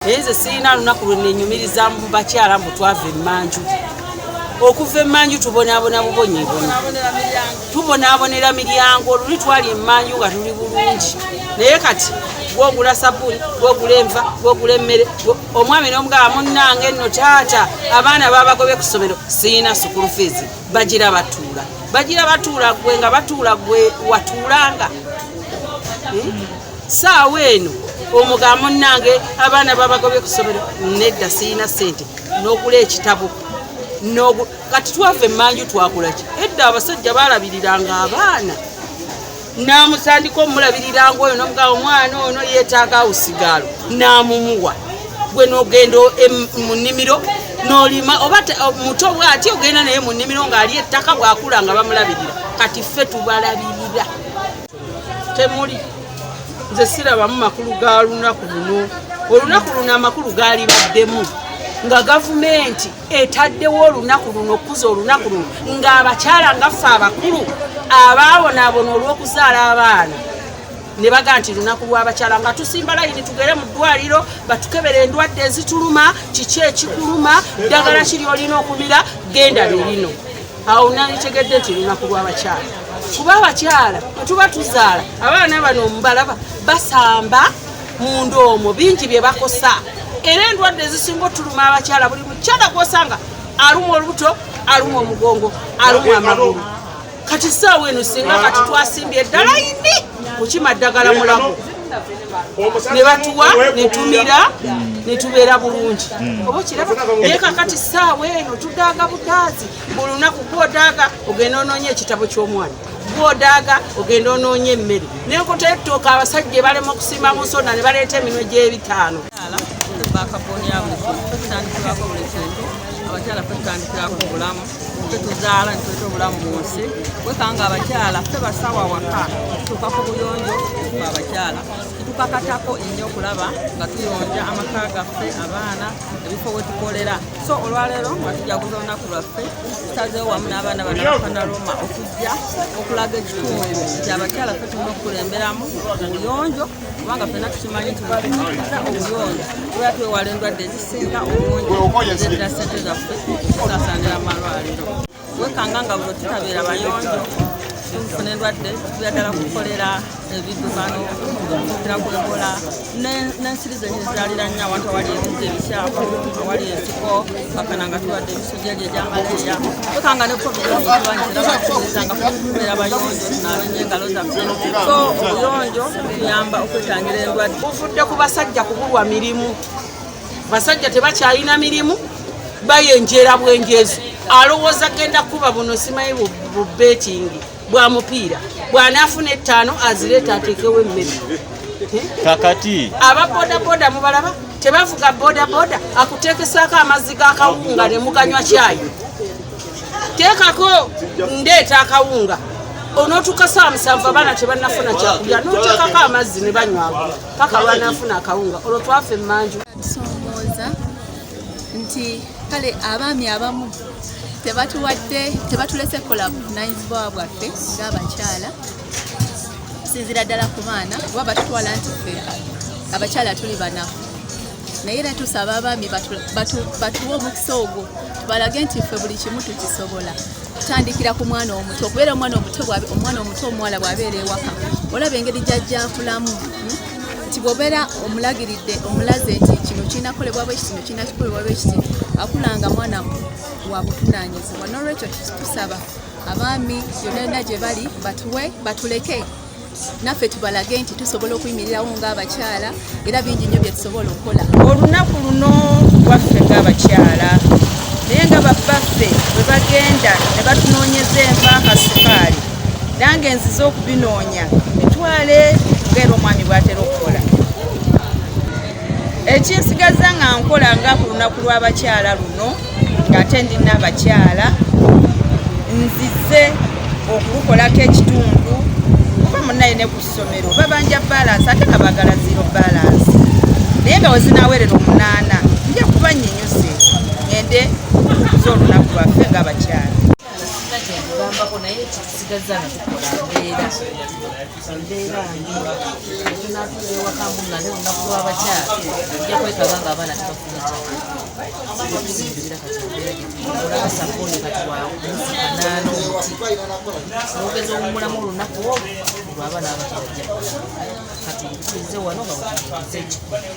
Naye nze sirina lunaku lwe nenyumiriza mu bakyala mbu twava emmanju. Okuva emmanju tubonaabona bubonyeebonye, tubonaabonera miryango. Luli twali emmanju nga tuli bulungi, naye kati gwogula sabbuuni, gwogula enva, gwogula emmere. Omwami n'omugaba, munnange nno taata, abaana babagobye ku ssomero, sirina school fees. Bagira batuula, bagira batuula, gwe nga batuula, gwe watuulanga. Saawa eno omugamba, munnange abaana babagobye ku ssomero, nedda sirina ssente, n'ogula ekitabo. Kati twava emmanju twakolaki? Edda abasajja balabiriranga abaana, namutandika omulabiriranga oyo, nomugamba omwana ono yeetaaga house girl, namumuwa. Gwe nogenda mu nnimiro nolima, oba muto bwati ogenda naye mu nnimiro ng'ali ettaka, bwakula nga bamulabirira. Kati ffe tubalabirira temuli. Nze sirabamu makulu ga lunaku luno. Olunaku luno amakulu gaali baddemu nga gavumenti etaddewo olunaku luno okukuza olunaku luno, ng'abakyala nga ffe abakulu abaabonaabona olw'okuzaala abaana, ne baga nti lunaku lw'abakyala, nga tusimba layini tugere mu ddwaliro batukebera endwadde ezituluma, kiki ekikuluma, ddagala kiri olina okumira, genda nerino. Awo nalitegedde nti lunaku lw'abakyala, kuba abakyala bwe tuba tuzaala abaana bano mubalaba basamba munda omwo, bingi bye bakosa, era endwadde ezisinga otuluma abakyala, buli mukyala gwosanga alumwa olubuto, alumwa omugongo, alumwa amagulu. Kati saawa eno singa kati twasimbye eddala ini kukima ddagala mulago ne batuwa netumira netubeera bulungi, oba okiraba? Naye kakati saawa eno tudaaga budaazi buli lunaku. Gwodaaga ogenda onoonya ekitabo ky'omwana, gwodaaga ogenda onoonya emmere nenkota ettooka. Abasajja balema okusimba mu nsonda ne baleeta eminwe gy'ebitaano. Backbone ya buli kintu, ffe tutandikirako buli kintu. Abakyala ffe tutandikirako obulamu, ffe tuzaala nituleeta obulamu mu nsi. Wekanga abakyala ffe basawa waka, tutuuka ku buyonjo. Ffe abakyala kitukakatako nnyo okulaba nga tuyonja amaka gaffe, abaana, ebifo we tukolera. So olwaleero nga tujaguza olunaku lwaffe, tutazeewo wamu n'abaana bano abapanaroma okujja okulaga ekitundu nti abakyala ffe tulina okukulemberamu obuyonjo, kubanga ffenna tukimanyi nti bwetukuza obuyonjo tubeera twewala endwadde ezisinga obungi ezeetera ssente zaffe okusaasaanira amalwaliro. Wekanga nga bwe tutabeera bayonjo tufuna endwadde, tubeera ddala kukolera ebiddukano, tuukira ku Ebola n'ensiri zenyini zizaalira nnyo awantu awali ebizzi ebikyafu, awali ensiko, kakana nga tulwadde emisujja egyo egya malaria. Wekanga ne COVID era batukubiriza nga tubeera bayonjo, tunaabe nnyo engalo zaffe. So obuyonjo butuyamba okwetangira endwadde. Buvudde ku basajja kubulwa mirimu. Basajja tebakyalina mirimu, bayenjera bwenjeezi. Alowooza genda kuba buno simanyi bu betting bwa mupiira, bw'anaafuna ettaano azireeta ateekewo emmere. Kakati aba bodaboda mubalaba tebavuga bodaboda, akuteekesaako amazzi g'akawunga ne muganywa kyayi. Teekako, ndeeta akawunga, onootuuka saa 7 abaana tebannafuna kyakulya, n'oteekako amazzi ne banywako paka lwanaafuna akawunga. Olwo twafa emmanju. Tusoomooza nti kale abaami abamu tebatuwadde, tebatulese kukola buvunanyizibwa bwaffe ng'abakyala, kusinziira ddala ku baana, kuba batutwala nti ffe abakyala tuli banafu. Naye era tusaba abaami batuwe omukisa ogwo, tubalage nti ffe buli kimu tukisobola. Tutandikira ku mwana omuto, okubeera omwana omuto, omwana omuto omuwala bw'abeera ewaka, olaba engeri gy'ajja akulamu, Nti bw'obeera omulagiridde, omulaze nti kino kirina kukolebwa bwe kiti, kino kirina kukolebwa bwe kiti, akula nga mwana wa buvunaanyizibwa. N'olwekyo tusaba abaami yonna yonna gye bali batuwe, batuleke naffe tubalage nti tusobola okuyimirirawo ng'abakyala, era bingi nnyo bye tusobola okukola. Olunaku luno lwaffe ng'abakyala, naye nga babbaffe bwe bagenda ne batunoonyeza enva, akasukaali, nange nzize okubinoonya bitwale ngaera omwami bw'atera okukola. Ekinsigaza nga nkola nga ku lunaku lw'abakyala luno, ng'ate ndina abakyala, nzize okulukolako ekitundu, kuba munnaye ne ku ssomero babanja balance, ate nga baagala zero balance, naye nga wezinawerera 8 nja kuba nnyinyuse, ngende tukuze olunaku lwaffe ng'abakyala. Kyekugambako naye kitusigazza nga tukola mbeera, embeera mbi. Etunatuula ewaka mbu nale olunaku lw'abakyala, ojja kwekanga nga abaana tebafunye kyalo. Okusinzira kati embeera gyetulaba, sabbuuni kati wa nusu 800 omuti, n'ogeza owummulamu olunaku olwo, olwo abaana baba tebajja. Kati tulize wano nga wetuyingiza ekikumi.